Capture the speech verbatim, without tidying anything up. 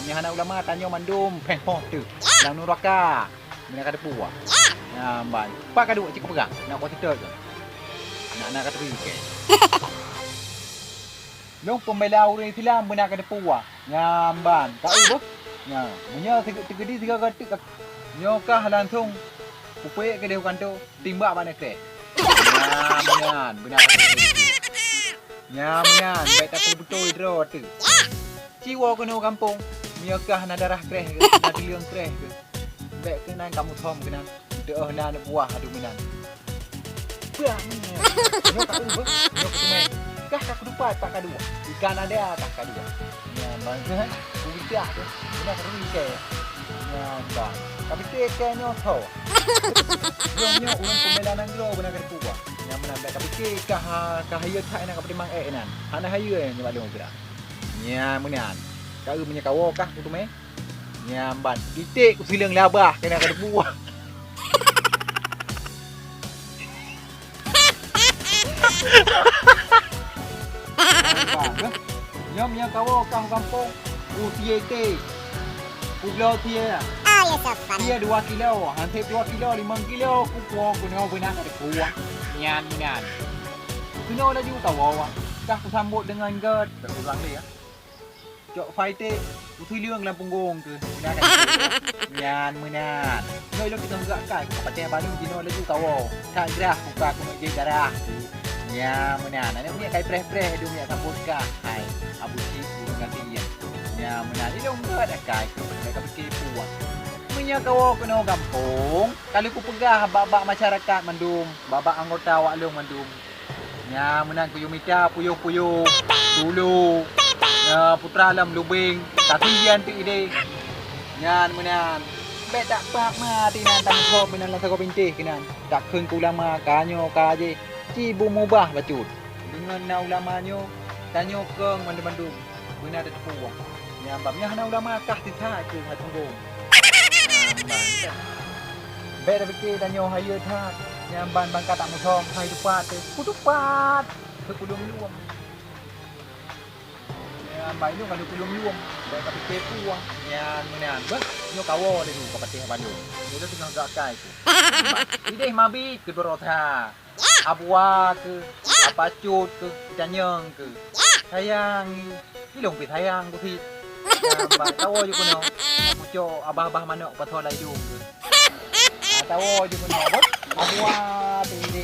Meunyo hana ulama tanyoe mandum péng poh teuh lam nuraka. Meunyo ka teupeue. Nyan ban. Pat ka duek cit kupeugah. Nak kuat seutôt keu. Nak, nak ka teupeue keu. Lôn peumbela ureuëng Islam beuna ka teupeue. Nyan ban. Ka eu beuh. Nyan. Meunyo teugeudi sigoe teuk ka. Nyoe kah langsong kupeuék keudeh u kantô, timbak bak nyan kreh. Nyan meunan, beuna ka teupeue. Nyan meunan, bèk tapeubeutôi droe teuh. Ci woe keunoe gampông, meunyoe kah na darah kreh keu, na tuleueng kreh keu. Bèk keunan kamoe thom keunan, teuôh na aneuk buah adu meunan. Bah meunan. Nyoe ka eu beuh, nyoe keuteumé. Kah ka kudupat pat ka duek. Ikan ada kah ka duek. Nyan ban keuh, kubitak keuh. Beuna ka rui kèe. Nyan ban. Tapi kèe nyoe tho. Nyoe, nyoe ureuëng peumbela nanggroe beuna ka teupeue. Nyan meunan bèk ka pike kah, kah hayeue that inan ka peutimang ék inan. Hana hayeue nyoe bak lôn geura. Nyan meunan. Ka eu meunyoe ka woe kah kuteumé. Nyan ban. Titék kusileueng labah keunan ka teupeue. Nyoe meunyoe ka woe kah u gampông, kusie iték. Kubloe sie. Tie dua kilo, han sép dua kilo, limong kilo, kupuwoe keunoe beuna ka teupeue. Nyan meunan. Keunoe laju ka woe, kah kusambot deungon gèt, bèk ulang lé ya. Cok fai teh, kusileueng lam punggong keuh. Nyan meunan. Nyoe ilôn teungoh geujak kai, ka patéh balon jinoe laju ka woe. That grah kuka keuneuk jép darah. Nyan meunan. Aneuk miet kai preh-preh, aneuk miet sambot kah. Hai, Abu Cik, ureueng gaki nyan. Nyan meunan. Ilôn geuh akai, bèk ka pike puih. Meunyoe ka woe keunoe gampông, ka lheueh kupeugah bak-bak masyarakat mandum, bak-bak anggota awak lôn mandum. Nyan meunan kuyue mita puyôh-puyôh, tulu, nyan putra lom lubeng, tapi nyan teuk idéh. Nyan meunan, bèk that pap meuhati nan tameusoe meunan lam sagoe bintéh keunan. Takheun keu ulama ka nyoe ka jéh, ci beumubah bacut. Deungon na ulama nyoe, tanyoe kong mandum-mandum. Beuna tateupeue. Nyan ban, nyan hana ulama kah teuka keu hai punggong. Nyan ban. Bèk tapike tanyoe hayeue that. Nyan ban, ban ka tameusoe hai tupat teuh. Kutupat. Keu pulung luwang. Nyan ban, ilôn ka lheueh pulung luwang. Bèk tapike puih. Nyan meunan. Beuh, nyoe ka woe laju ka patéh balon. Nyoe teungoh geujak kai keuh. Idéh mabit keu beurota. Abua keuh, apacut keuh, itanyong keuh. Sayang, ilôn pih sayang keuh sit. Nyan ban, tawoe ju keunoe. Kucok abah-abah manok pasoe lam idong keuh. Ah, tawoe ju keunoe, beuh. Abua teuh idéh.